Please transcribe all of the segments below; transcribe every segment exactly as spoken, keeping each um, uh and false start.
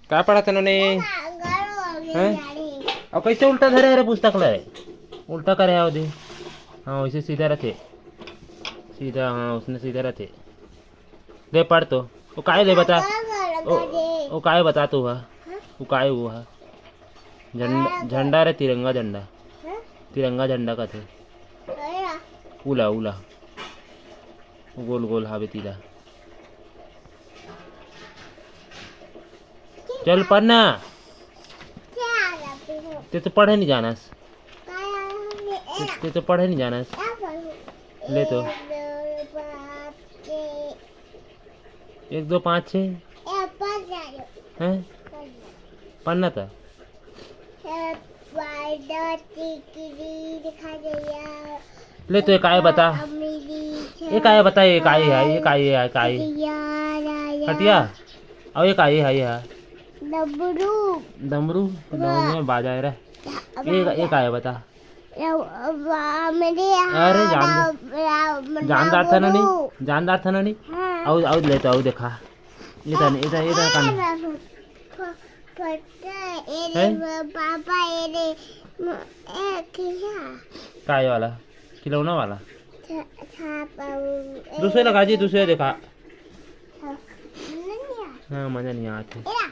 का पढ़त हे नोनी? हैं? अउ कइसे उल्टा धरे हे रे पुस्तक ल? उल्टा करे हे ओदे। हाँ, वइसे सीधा रथे। सीधा, हाँ, उसने सीधा रथे। दे पढ़ तो। वो काय ले बता? ओ, वो काय बता तू हा? वो काय वो हा? झंडा, झंडा रे, तिरंगा झंडा। तिरंगा झंडा कथे। उला, उला। गोल गोल हावे तीला। चल पढ़ना। ते तो पढ़े नहीं जानस। ते, ते तो पढ़े नहीं जानस। ले तो। एक, दो, पाँच, छः। हैं? पढ़ना था। ले तो एक आय बता। एक आय बता, एक आय है, एक आय है, एक आय। हटिया। अउ एक आय है, ये है। डमरू। डमरू? डमरू में बाजा है रे। एक, एक आय बता। मेरे अरे जान दे। जान डार था ना नहीं? जान डार था ना नहीं? हाँ। आउ, आउ ले तो, आउ देखा। इधर नहीं, इधर, इधर का नहीं। हैं? पापा, ये रे, म-, ए, किया? काय वाला? खिलौना वाला? छा-, छापा, ए, दूसरे लगा जी, दूसरे देखा। हाँ, नहीं आया। हाँ, मजा नहीं आया था। एला।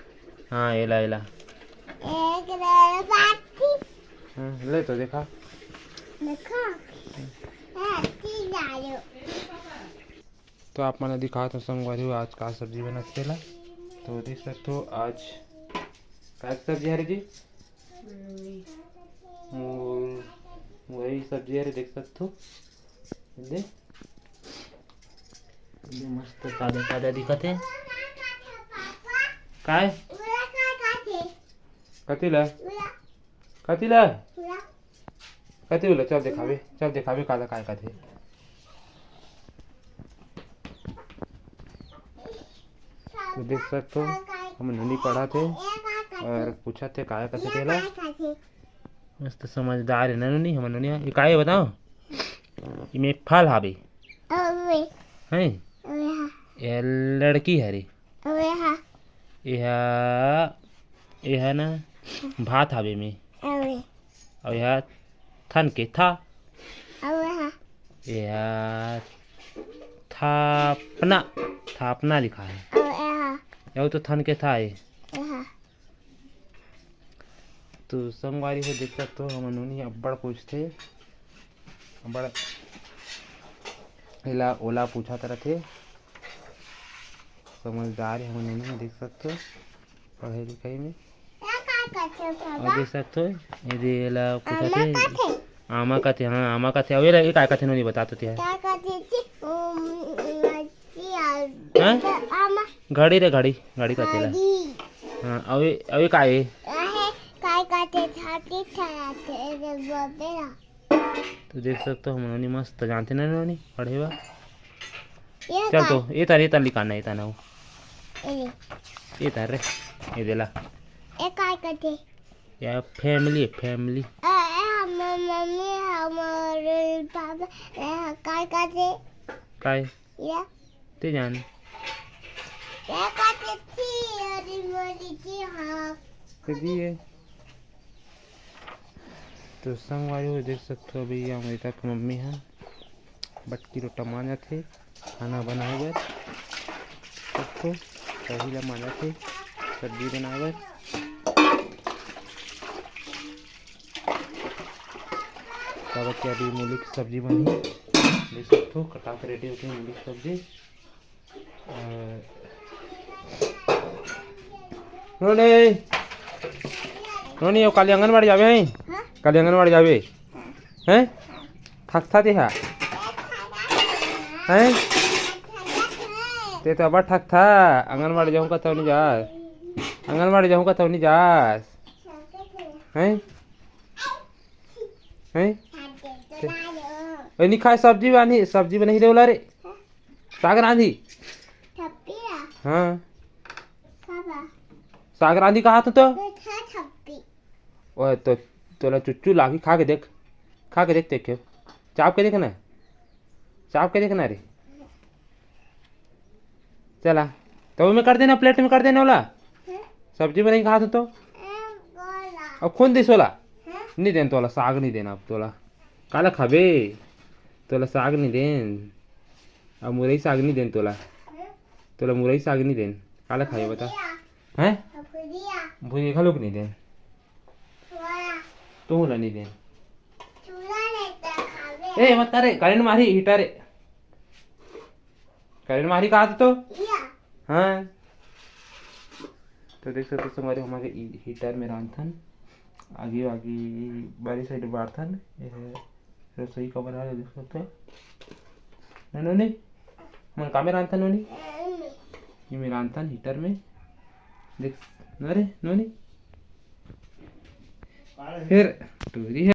हाँ, एला, एला। एक, दो, बाटी। हाँ, ले तो देखा। देखा? हाँ, तीन आयो। तो आप मन ल दिखात हो संगवारी हो, आज का सब्जी बनत हे तेला। तो देख सकत हो आज का सब्जी हरे जी? मु-, मुरई सब्जी हरे, देख सकत हो। दे। दे मस्त ताजा ताजा दिखत हे। काय? कथी ला? कथी ला? कथी ला? चल देखाबे, चल देखाबे काला काय कथे। तो देख सकत हो, हम नोनी पढ़त हे अउ पूछत हे काय कथे तेला। मस्त समझदार हे ना नोनी, हमर नोनी। ये काय हे बताओ? इमे फल हावे। हैं? ये लड़की हरे। अउ एहा? एहा, एहा ना भात हावे में। अउ ए? अउ एहा थन के था। अउ एहा? एहा थापना, थापना लिखा है। अउ एहा? एहू तो थन के था ए। एहा? तो संगवारी हो देख सकत हो, हमर नोनी अब्बड़ पूछथे, अब्बड़ एला ओला पूछत रथे। समझदार हे हमर नोनी, देख सकत हो पढ़ाई लिखाई में। अउ देख सकत हो, ये दे एला पूछत हे। आमा कथे, हाँ, आमा कथे। अउ एला, ये काय कथे नोनी, बता तो ते। हैं? घड़ी रे, घड़ी, घड़ी कथे ला। हाँ, अउ ये, अउ ये का हे? अहे, काय कथे, छाती छाते रे बाबे ला। तो देख सकत हो, हमर नोनी मस्त जानथे ना नोनी, पढ़े बा। ये चल का? तो, ये तार, ये तार निकालना, ये तार ना हो। ये। ये तार रे, ये देला। ये काय कथे? या family, family। ए, ए, हमर मम्मी, हमर पापा, ए, काय कथे? काय? या। ते जान। या कथे थी, अरे मोरी की हाँ। कदी है? तो संगवारी हो देख सकत हो, अभी अमृता के मम्मी ह बटकी लोटा मांजत हे खाना बनाए बर। देखो, कढ़ी ला मांजत हे सब्जी बनाए बर। काबर कि अभी मूली के सब्जी बनही। देख सकत हो, कटा के ready होके मूली के सब्जी। अ, नोनी, नोनी, वो काली आंगनबाड़ी जाबे हैं? हाँ? काली आंगनबाड़ी जाबे? हैं? थकथा ते हा? हैं? ते तो अब्बड़ थकथा। आंगनबाड़ी जाहूं कथव नहीं जास। आंगनबाड़ी जाहूं कथव नहीं जास। हैं? हैं? ए, नहीं खाए, सब्जी बानी, सब्जी बनाही रे ओला रे। साग रांधी। थप्पी ला। हाँ। खाबा। साग रांधी कहा तू तो? मीठा थप्पी। ओए तो, तोला चुच्चू लागी, खा के देख। खा के देख, देख के। चाप के देख ना। चाप के देख ना रे। चला। तो में कर देना, plate में कर देना ओला। हैं? सब्जी बनाई खात हो तो? अब कौन दिस तोला? नहीं देन तोला, साग नहीं देन अब तोला। काला खाबे? तोला साग नहीं देन। अब मुरई साग नहीं देन तोला। तोला मुरई साग नहीं देन। काला खाबे बता? हैं? भुजिया घलोक नहीं देन। तू ला नहीं देन। ए, मत तारे, current मारी, heater है। Current मारी कहा तो? हाँ। तो देख सकते हो, हमारे, हमारे ई-, heater में रांधथन। आगे, आगे बारी side बारथन। ये है रसोई का बना, देख सकते हो। ना नोनी, मन का में रांधथन नोनी? ये में रांधथन heater में। देख, अरे नोनी। फिर टूरी है।